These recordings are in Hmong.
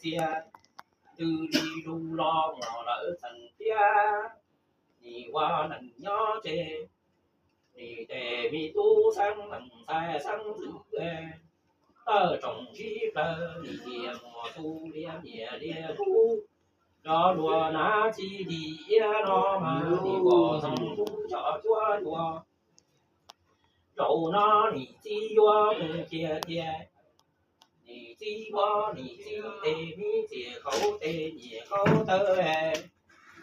txiaj, twb li lug los muaj lawv txheej thiab. Nim ua neej nyob tseg, nim tes me tub xeeb leej ntxhais xeeb ntxwv, tawm tsoom sib plawg nim tias muaj tus liab niam liab tub, cov luag nav txij li iab no mas nim pom zoo tub cov cuab yuav. Zaum no nim txiv yuav mus tiag tiag, nim txiv muab nim txiv tes me txiaj kaub tes nyiam kaub tawv,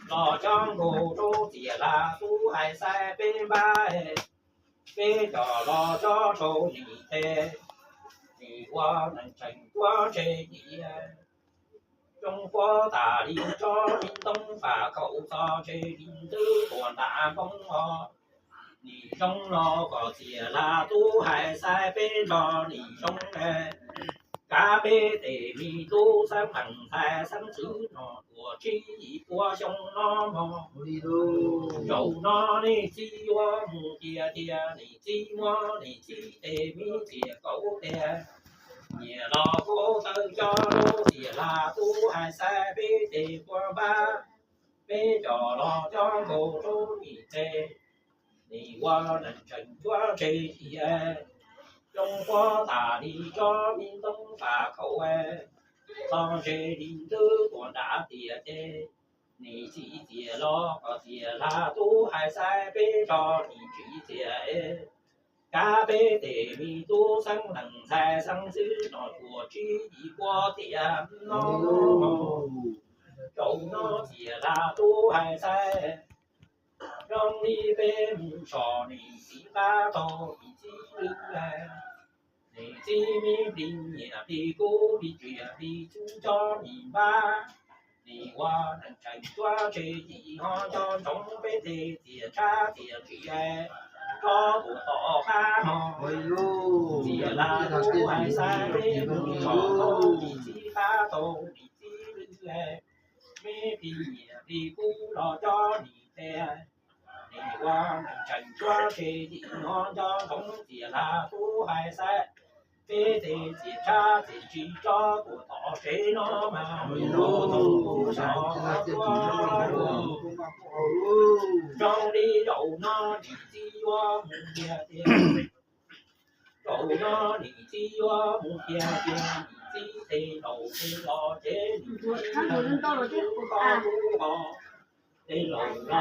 los coj nkaus rau txiaj laj tub hais xaiv peb npab, peb coj los tso rau nim tes, nim ua neej tseem cuab tseg nim. Zoo qhuav tas li tsob me ntoo faj kaum txog tseg li ntwb tuaj nram npoo os. Nim zoo los kom txiaj laj tub hais xaiv peb nrog nim zoo, kav peb tes me tub xeeb leej ntxhais xeeb ntxwv no tuaj tsib yim pua xyoo no mog. Zaum no nim txiv yuav mus tiag tiag, nim txiv muab nim txiv tes me txiaj kaub tes nyiam los kaub tawv coj rau txiaj laj tub hais xaiv peb tes pua npab, peb coj los coj nkaus rau nim tes, nim ua neej tseem cuab tseg nim. Zoo qhuav tas li tsob me ntoo faj kaum txog tseg li ntwb tuaj nram tiaj ces, nim txiv txiaj los kom txiaj laj tub hais xaiv peb nrog nim txiv txiaj, kav peb tes me tub xeeb leej ntxhais xeeb ntxwv no tuaj tsib yim pua tiam no. Zaum no txiaj laj tub hais xaiv, zoo li peb mus so nim txiv pab tau nim txiv lwj, nim txiv me plig nyiam plig kub plig tsiaj plig txwv coj nim npab, nim ua neej tseem cuab tseg nim ho nco ntsoov peb tes txiaj tshab txiaj ntsim, tsob tuaj tom qab no. Txiaj laj tub hais xaiv peb mus so nim txiv pab tau nim txiv lwj, me plig nyiam plig kub los coj nim tes, nim ua neej tseem cuab tseg nim ho nco ntsoov txiaj laj tub hais xaiv peb tes txiaj tshab txiaj ntsim tsob tuaj tom sev no mas nim los txog kuv so cuab yuav. Zoo li zaum no nim txiv yuav mus tiag tiag, zaum no nim txiv yuav mus tiag tiag, nim txiv tes laus tes los ces nim txiv tes laus los ces nim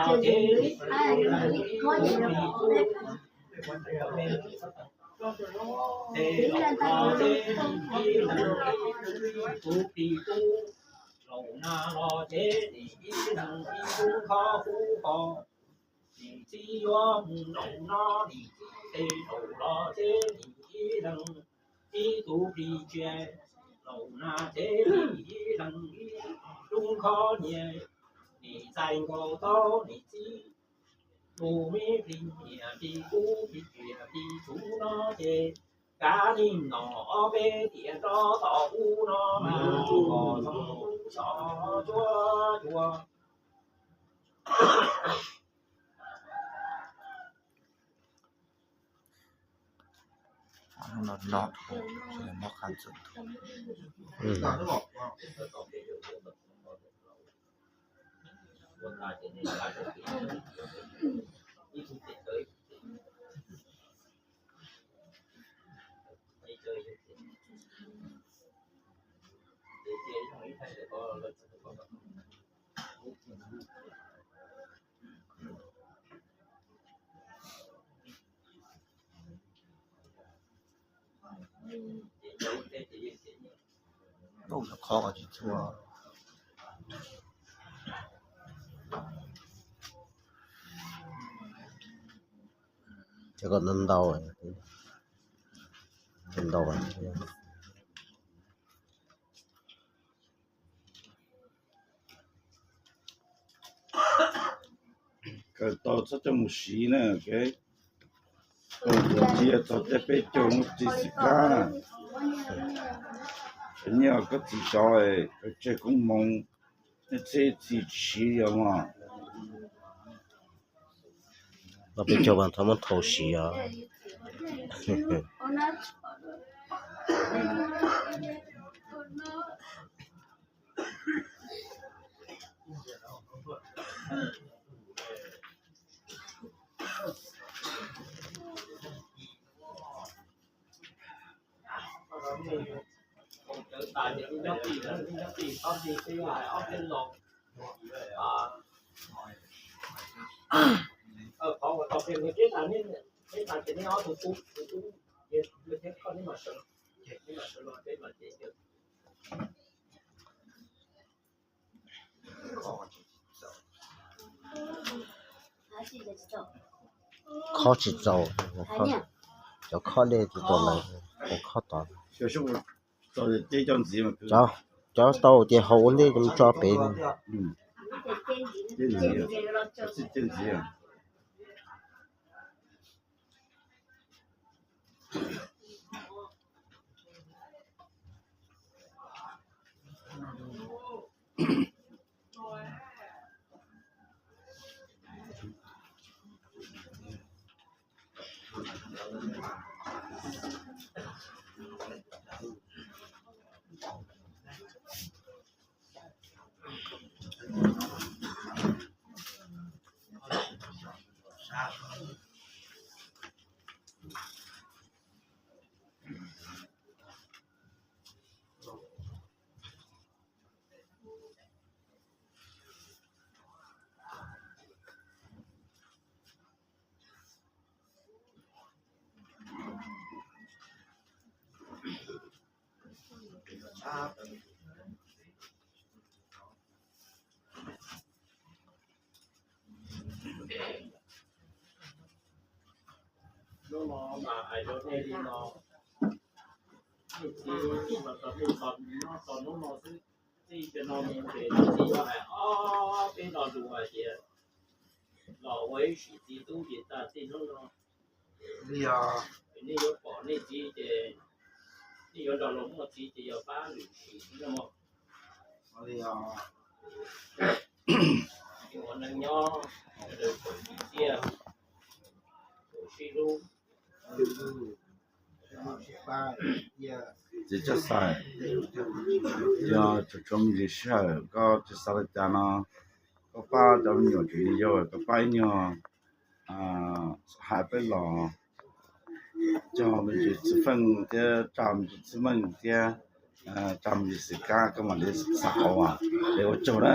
txiv tes laus los ces nim ib leeg ib tug plig tub, laus na los ces nim ib leeg ib tug khov kub ho. Nim txiv yuav mus zaum no nim txiv tes laus los ces nim ib leeg ib tug plig tsiaj, laus na ces nim ib leeg ib tug khov nyiaj, nim txais nkaus tau nim txiv tus me plig nyiam plig kub plig tsiaj plig txwv no ces kav nim no ob peb tiam rov tom ub no mas kom txhob xyov cuab yuav. Ub, qhov ko tsis txhua. Ces kom ntau ntau, ntau ntau. Kawm tau txhob coj mus siv na, ok. Koj mus ua tsiaj txog tej peb caug mus txiv xim kab na. Nyiaj koj txiv sov, koj tseg koob hmoov, nej txheb txiv tsis siv li os mog. Koj peb caug mas thov muab thau siv os. Khob tsis txaus, cov khob dej tsis txaus lawm, khob tod. Cov tau ces haus ua ntej tso pem. Hnub no mas hais rau nej li no, nej txiv los tau nej txog nyob txog hnub no xwb, txij cov no mus ces nej txiv yuav hais ob peb lo lus hais tias los ua ib sim txiv tub ces tag txij hnub no nej yuav pom nej txiv ces nej yuav nrog luag muaj txiv ces yog pab lwm sim xwb no. Ua neej nyob sawv daws txawm txim txiaj, txawm sib hlub. Txiv Tsaj Xais, yog tsuas tshuav me ntsis sij hawm koj tsis xav li cas no, koj pab cov me nyuam tseem yau, koj pab ib nyuag hais peb los cog me ntsis xwm feej thiab tsa me ntsis xwm meej thiab tsa me ntsis xwm kab koj mam li xav hauv es ua tsaug na.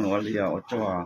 Ua li ua tsaug.